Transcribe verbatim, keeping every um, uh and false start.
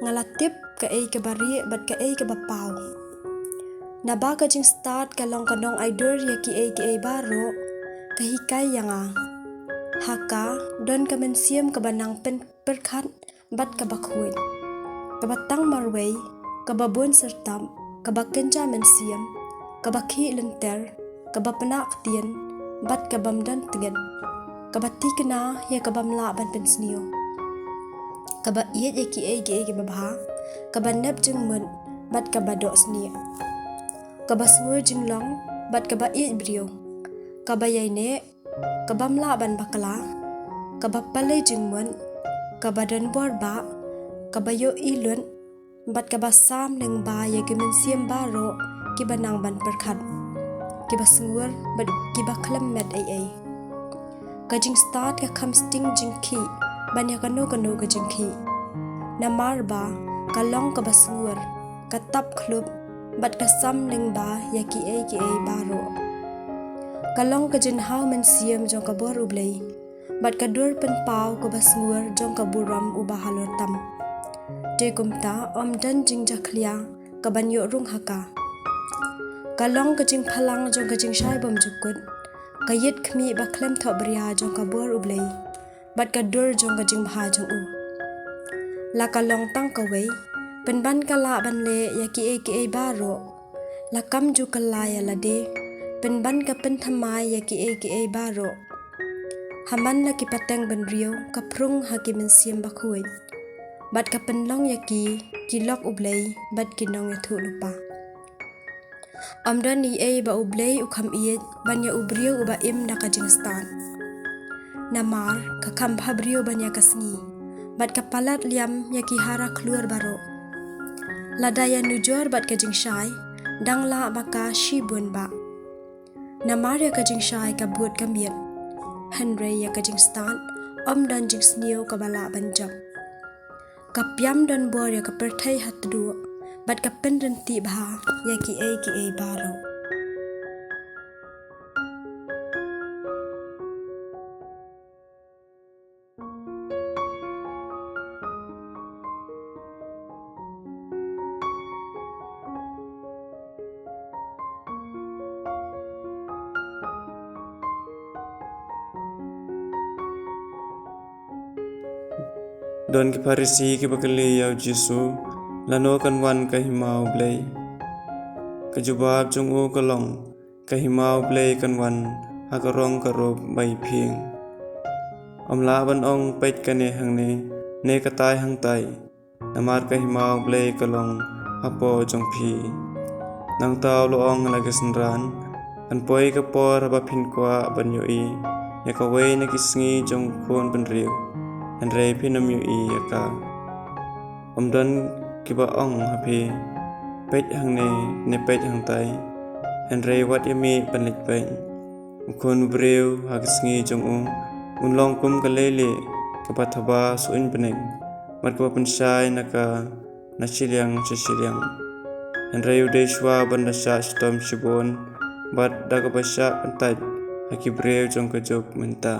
Nga la tip kaei kaba rieh bad kaei kaba paw. Naba ka jingstad ka long ka nongai dur ïa kiei kiei baroh, ka hikai ïa nga. Ha ka don ka mynsiem kaba nang pyn pyrkhat bad kaba khuid, kaba tang marwei, kaba bun syrtap, kaba kynja mynsiem, kaba khih lynter, kaba pynah ktien, bad kabym don tngen, kaba tikna ïa kabym lah ban pynsniew, kaba ïeit ïa kiei kiei kiba bha, kaba nep jingmut bad kaba doh snieh, kaba sngur jinglong bad kaba ïeit briew, kaba ïaineh, kabym lah ban bakla, kaba pale jingmut, kaba don bor bah, kaba ïohi lut, bad kaba sam lyngba ïa ki mynsiem baroh kiba nang ban pyrkhat, kiba sngur bad kiba khlem met ei ei. Ka jingstad ka kham sting jingkhih ban ïa kano kano ka jingkhih. Namar ba ka long kaba sngur, ka tap khlup, bad ka sam lyngba ïa kiei kiei baroh. Ka long ka jinghaw mynsiem jong ka bor U Blei, bad ka dur pynpaw kaba sngur jong ka burom uba halor tam. Te kumta ym don jingjakhlia kaban ïoh rung ha ka. Ka long ka jingphalang jong ka jingshai bymjukut, ka ïit khmih ba khlem thohbria jong ka bor U Blei, bad ka dur jong ka jingbha jong u. La ka long tang kawei, pynban ka lah ban leh ïa kiei kiei baroh. La kam ju kylla ïa lade, pynban ka pynthymmai ïa kiei kiei baroh. Ha man la ki pateng bynriew ka prung ha ki mynsiem bakhuid, bad ka pynlong ïa ki ki lok U Blei bad ki nongïathuhlypa. Ym don ei ei ba U Blei u kham ïeit ban ïa u briew uba im da ka jingstad. Namar ka kham bha briew ban ïa ka sngi, bad ka palat liam ïa ki hara khlur baroh. Lada ïanujor bad ka jingshai, dang lah ba ka shibun bah. Namar ïa ka jingshai ka bud ka miet, hynrei ïa ka jingstad ym don jingsniew kaba lah ban jop. Ka piam don bor ïa ka pyrthei ha tduh, bad ka pynryntih bha ïa kiei kiei baroh. Don ki Pharisi kiba kylli ïa u Jisu, lano kan wan ka hima U Blei? Ka jubab jong u ka long, ka hima U Blei kan wan ha ka rong ka rup ba iphieng. Ym lah ban ong peit kane hangne, ne katai hangtai, namar ka hima U Blei ka long hapoh jong phi. Nangta u la ong ha la ki synran, kan poi ka por haba phin kwah ban ïohi ïa kawei na ki sngi jong u Khun Bynriew, hynrei phin ym ïohi ïa ka. Ym don kiba ong ha phi, peit hangne ne peit hangtai, hynrei wat ïa mih ban leit peit. U Khun Briew ha ka sngi jong u un long kum ka leilieh kaba thaba suiñ bneng, bad kaba pynshai na ka na shiliang sha shiliang. Hynrei u dei shuwa ban da shah shitom shibun, bad da kaba shah kyntait ha ki briew jong ka juk mynta.